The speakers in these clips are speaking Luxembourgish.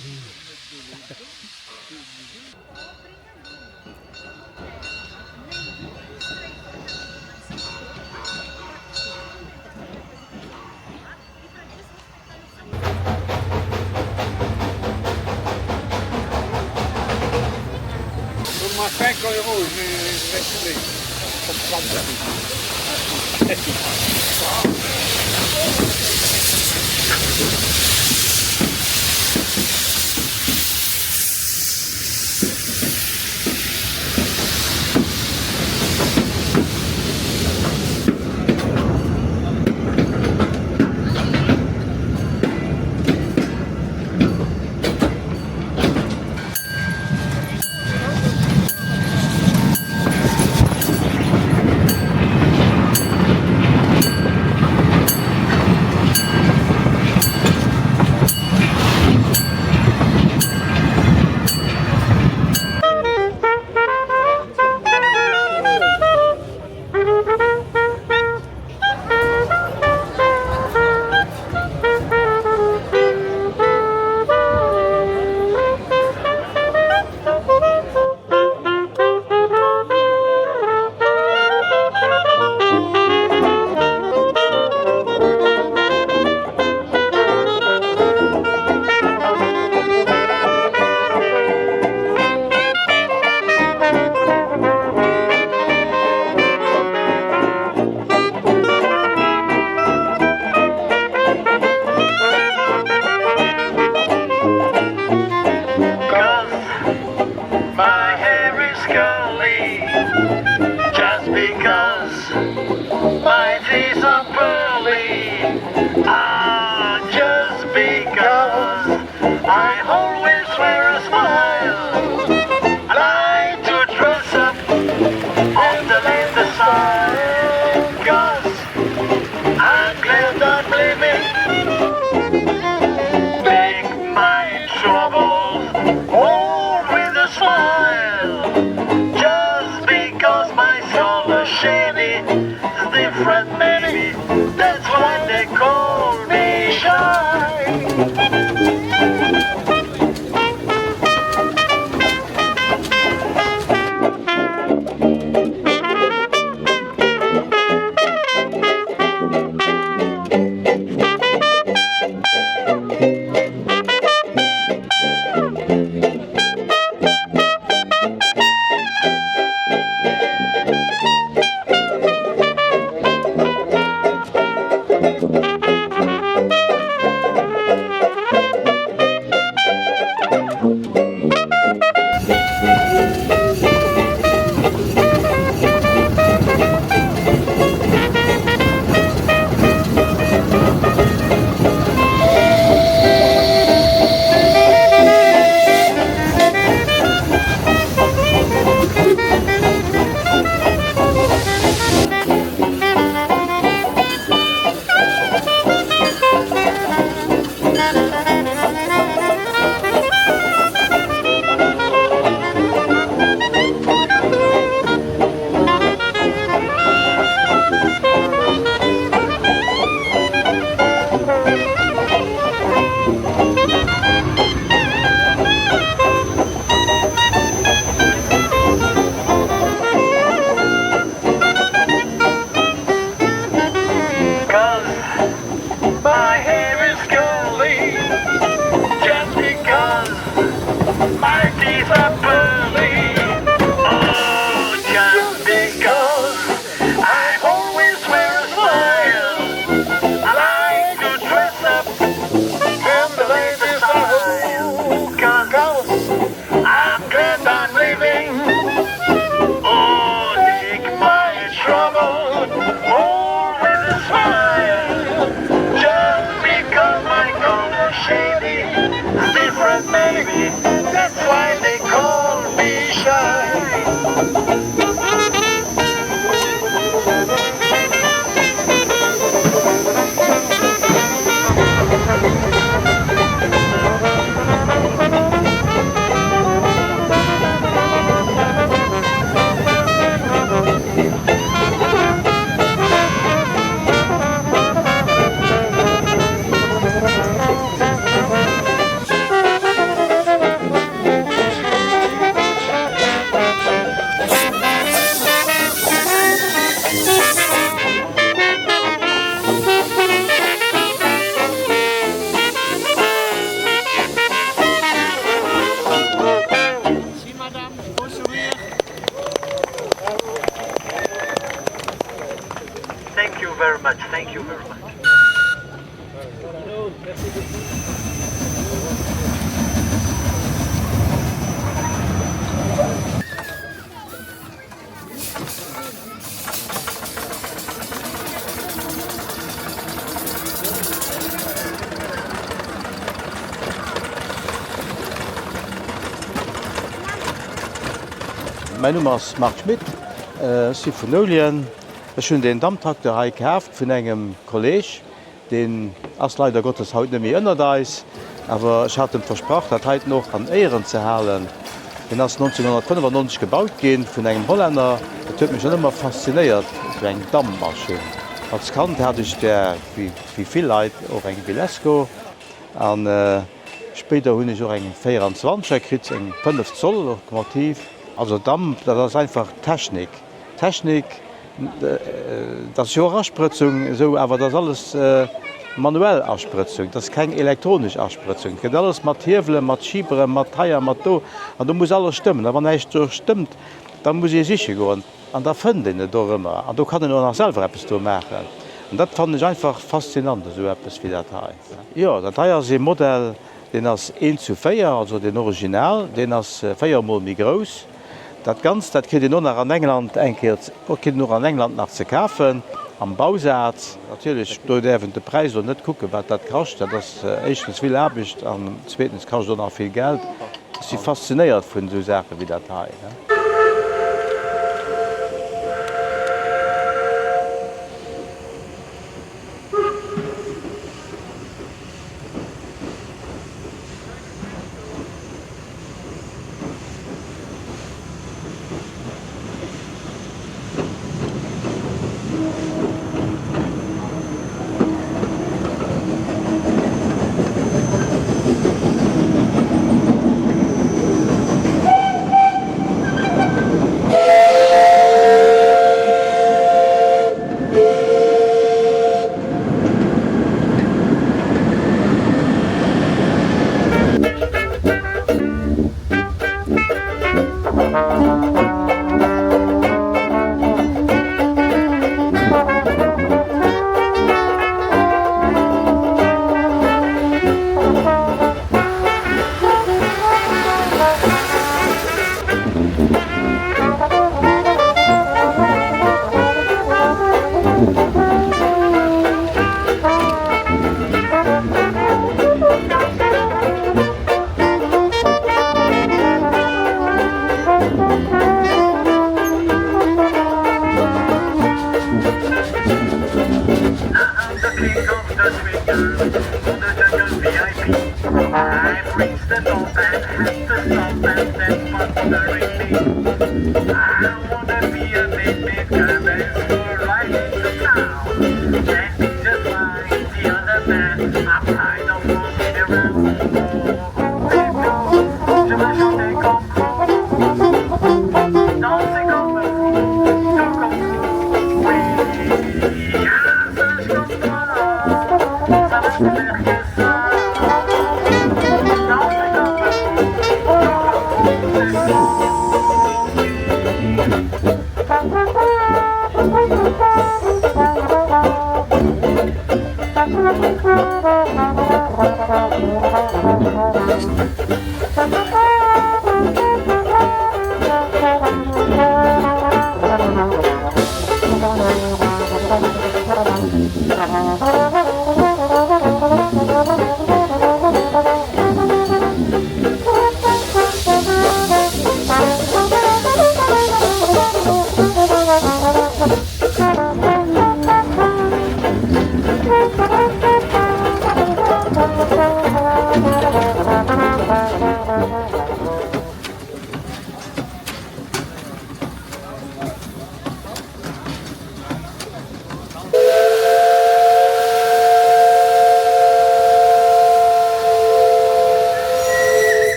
Donne-moi 5 euros, je vais trouver. much. Thank you very much. Mäin Numm ass Marc Schmit, ech si vun Ouljen. Ech hunn deen Damptrakter hei kaaft vun engem Kolleg. Deen ass leider Gottes haut net méi ënnert eis, awer ech hat em versprach, dat heiten och an Éieren ze halen. Deen ass 1995 gebaut ginn vun engem Hollänner. Dat huet mech schon ëmmer faszinéiert, esou eng Dampmaschinn. Als Kand hat ech där, wéi vill Leit, och eng Wilesco. An spéider hunn ech och eng 24 er kritt, eng 5 Zoll Lokomotiv. Also Damp, dat ass einfach Technik. Technik, dat ass jo och Asprëtzung, esou, awer dat ass alles manuell Asprëtzung, dat ass keng elektronesch Asprëtzung. Et gëtt alles mat Hiewelen, mat Schiberen, mat hei a mat do, an do muss alles stëmmen. A wann näischt do stëmmt, da muss ee siche goen an da fënnt een et och ëmmer an do kann een och nach selwer eppes dru maachen. An dat fannen ech einfach faszinant, esou eppes wéi dat hei. Jo, dat hei ass ee Modell, deen ass eent zu 4, also deen Original, deen ass 4 mol méi grouss. Dat Ganzt, dat kritt een och nach an England eng Kéier, kritt een och an England nach ze kafen, am Bausaz. Natierlech, do däerf een de Präis elo net kucken, wat dat kascht. Dat ass éischtens vill Aarbecht an zweetens kascht et och nach vill Geld. Ech si faszinéiert vun esou Saache wéi dat hei.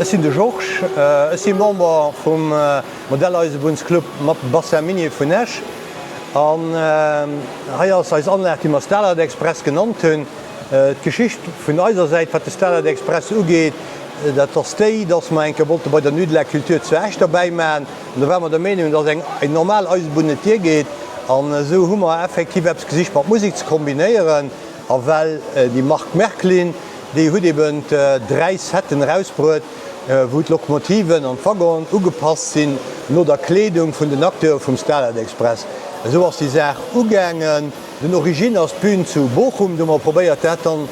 Ech sinn de Georges, ech si Member vum Modelleisebunnsclub mat Bassin Minier vun Esch. An hei ass eis Anlag, déi mer Starlight Express genannt hunn. D'Geschicht vun eiser Säit, wat de Starlight Express ugeet, dat ass déi, dass mer eng Kéier wollte bei der Nuit de la Culture zu Esch derbäi maachen. An do ware mer der Meenung, dass eng normal Eisebunn net duergeet. An esou hu mer effektiv eppes gesicht mat Musek ze kombinéieren. A well déi Mark Märklin, déi huet eben 3 Setten erausbruet, wou d'Lokomotiven an d'Waggonen ugepasst sinn no der Kleedung vun den Acteure vum Starlight Express. Esou ass déi Saach ugaangen. Den Origine ass d'Bün zu Bochum, do hu mer probéiert dat dann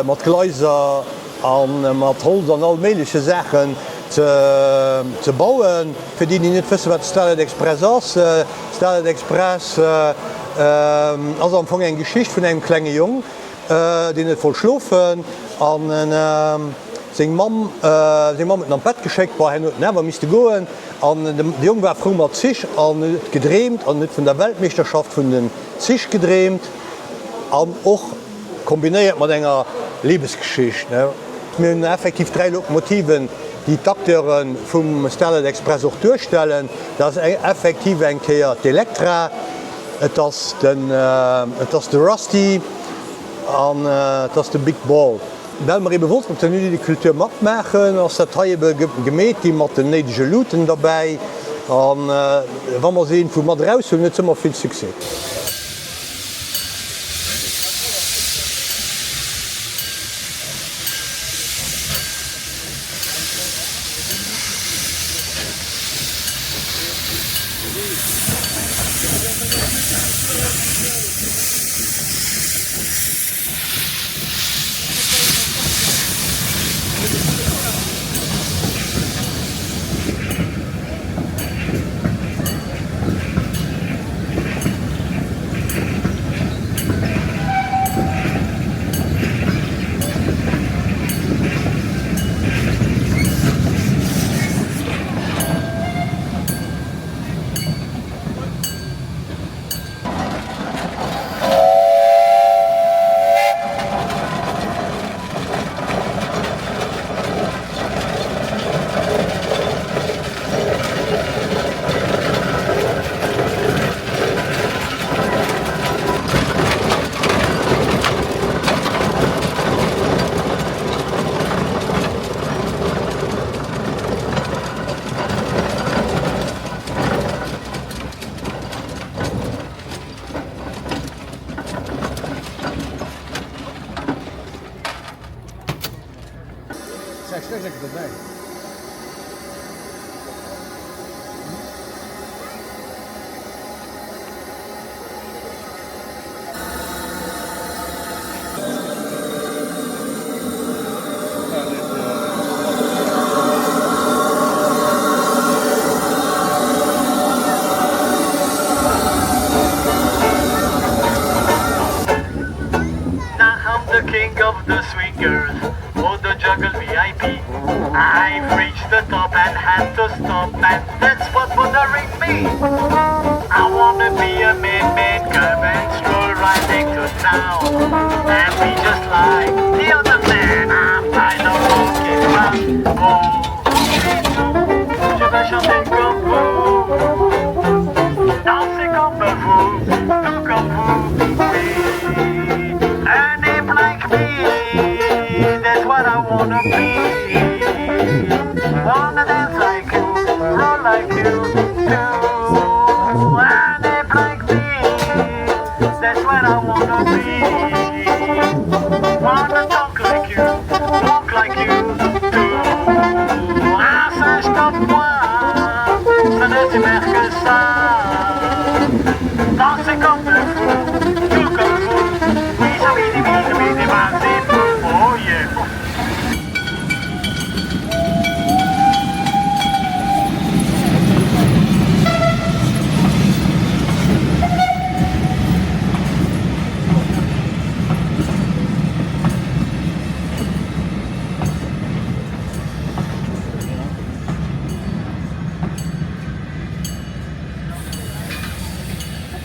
mat Gleiser a mat Holz an all méigleche Saachen ze bauen. Fir déi, déi net wëssen, wat de Starlight Express ass, Starlight Express ass am Fong eng Geschicht vun engem klenge Jong, deen net wollt schlofen an seng Mamm, seng Mamm huet en an d'Bett geschéckt, bon, herno huet en awer misste goen an de Jong war frou mat Zich an huet gedreemt an huet vun der Weltmeeschterschaft vun den Zich gedreemt an och kombinéiert mat enger Libesgeschicht. Mir hunn effektiv 3 Lokomotiven, déi d'Acteure vum Starlight Express och duerstellen. Dat ass effektiv eng Kéier d'Elektra, et ass den, et ass de Rusty an et ass de Big Ball. Well mer ebe wollten op der Nuit de Culture matmaachen, ass dat hei ebe gemeet gi mat den néidege Luuten derbäi. A wa mer se iergendwou mat eraushuelen, huet se ëmmer vill Succès.